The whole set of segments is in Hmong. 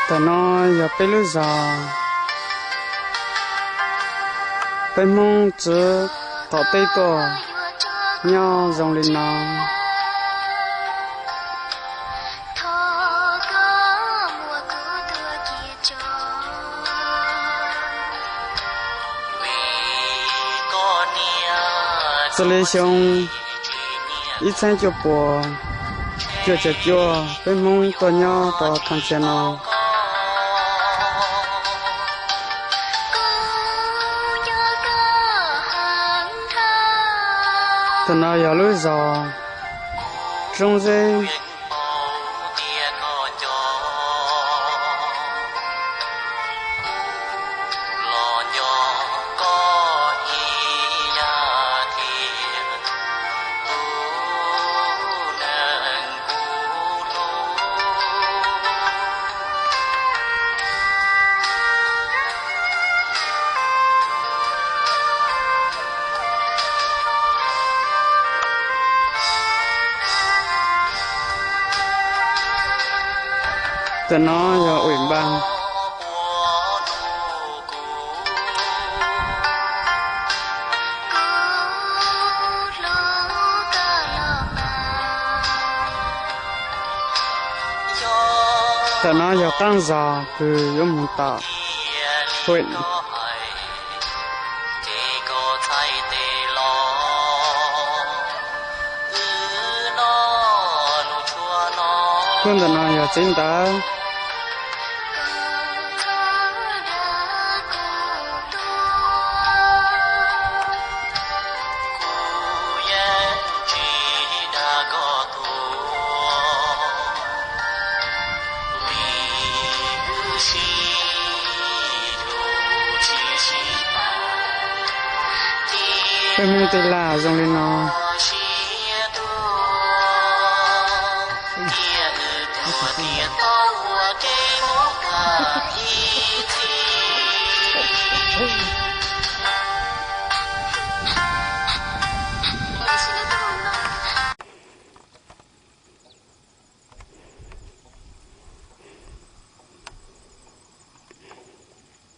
Tam no yog peb lub zos, peb Hmoob txwv qaum teb tuaj nyob zoo li no. Xws li xyoo ib txhiab cuaj puas cuaj caum cuaj peb Hmoob tuaj nyob rau thaj chaw no. Tam no yog lub zos Roob Zeb. Tam no yog ua npaj. Tam no yog qaab zog kws yuav moog tom Hueem. Kub ntawm no yog tsev ntawv. Peb Hmoob tej laj zoo li no.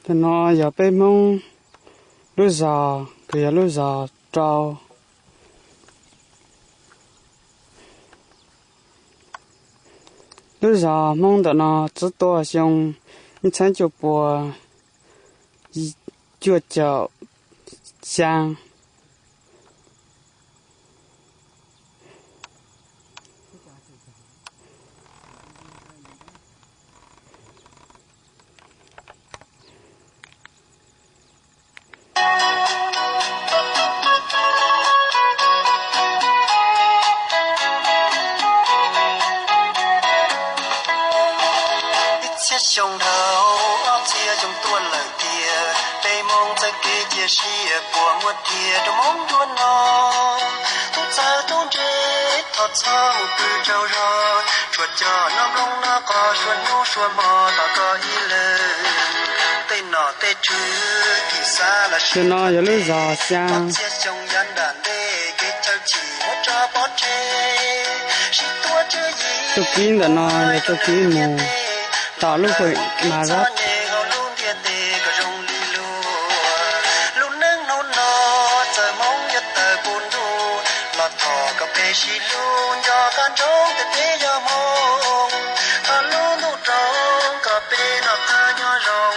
Tam no yog peb Hmoob lub zog, kws yog lub zog rau. Lub zog Hmoob ntawm no txwv tuaj xyoo ib txhiab cuaj puas cuaj caum xyaa. Ib txhiab xyoo dhau, ob txhiab xyoo tuaj lawm tiag, peb Hmoob txoj kev cia siab puas muaj tiag rau Hmoob nruab no. Tub txawv tub ntse, thov txhob mus pw tsaug zog, tsuas coj noj nplooj noj qos suav hnub suav hmo tos koj ib leeg. Tej nom tej tswv kim xav los sim no yog lub zos Xyaa. Txhiab xyoo yav nram ntej kev chaw chim muab tso pov tseg, sib tuav tswv yim. Txuj kev ntawm no yog txuj kev mus tom lub Hueem Mas Zab. Lub neej hnub no txawm Hmoob yuav tawm puv ntuj los thov kom peb sib hlub nco qab ntsoov tias peb yog Hmoob. Thov lub ntuj roos kom peb noj qab nyob zoo,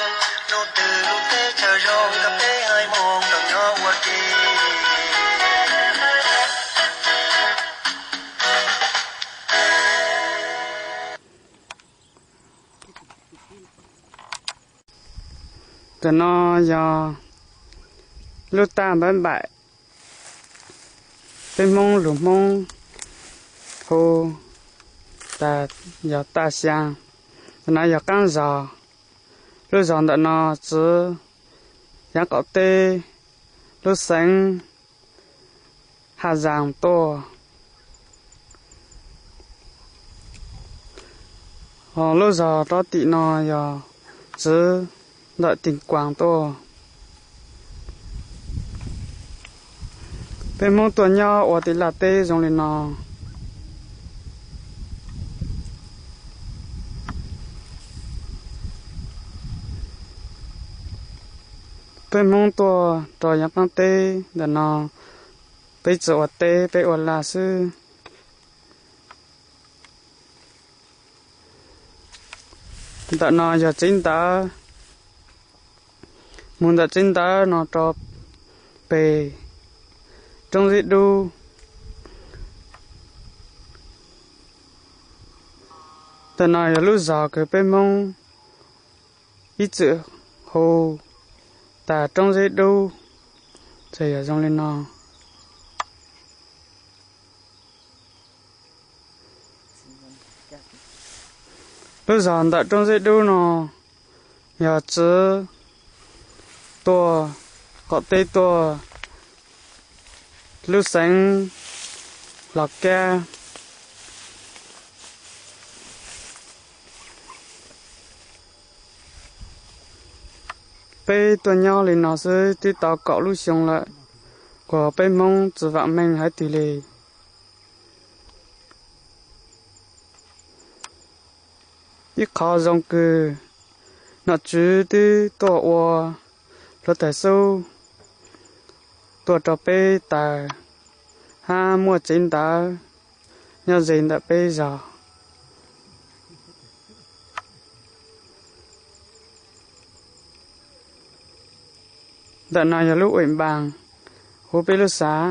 lub twg lub teb chaws zoo kom peb haiv Hmoob tau nyob ua ke. Tam no yog lub taj npab npaim, peb Hmoob lug Hmoob hu tas yog taj Xyaa. Tam no yog qaab zog, lub zog ntawm no txwv yav qaum teb lub xeev Haj Zaas tuaj. Ho lub zog rov tim no yog txwv ntawm Tim Kuas tuaj. Peb Hmoob tuaj nyob ua tim laj teb zoo li no. Peb Hmoob tuaj rau yav qaab teb ntawm no, peb tsi ua teb, peb ua laj xwb. Ntawm no yog tsev ntawv, mus ntawm tsev ntawv no rau peg Roob Zeb Dub. Ntawm no yog lub zog kws peb Hmoob ib txwm hu tas Roob Zeb Dub, txawm yog zoo li no. Lub zog ntawm Roob Zeb Dub no yog tsi tuaj qaum teb tuaj lub xeev Los Kab. Peb tuaj nyob li no xwb twb tau kaum lub xyoo lawm, kuas peb Hmoob tsi vaam meej hab twg li. Ib qhov zoo kws nom tswv twb tuaj ua hluav taws xub tuaj rau peb taws hab muaj tsev ntawv nyob ze ntawm peb zog. Ntawm no yog lub uem npaas huv peb lub xav.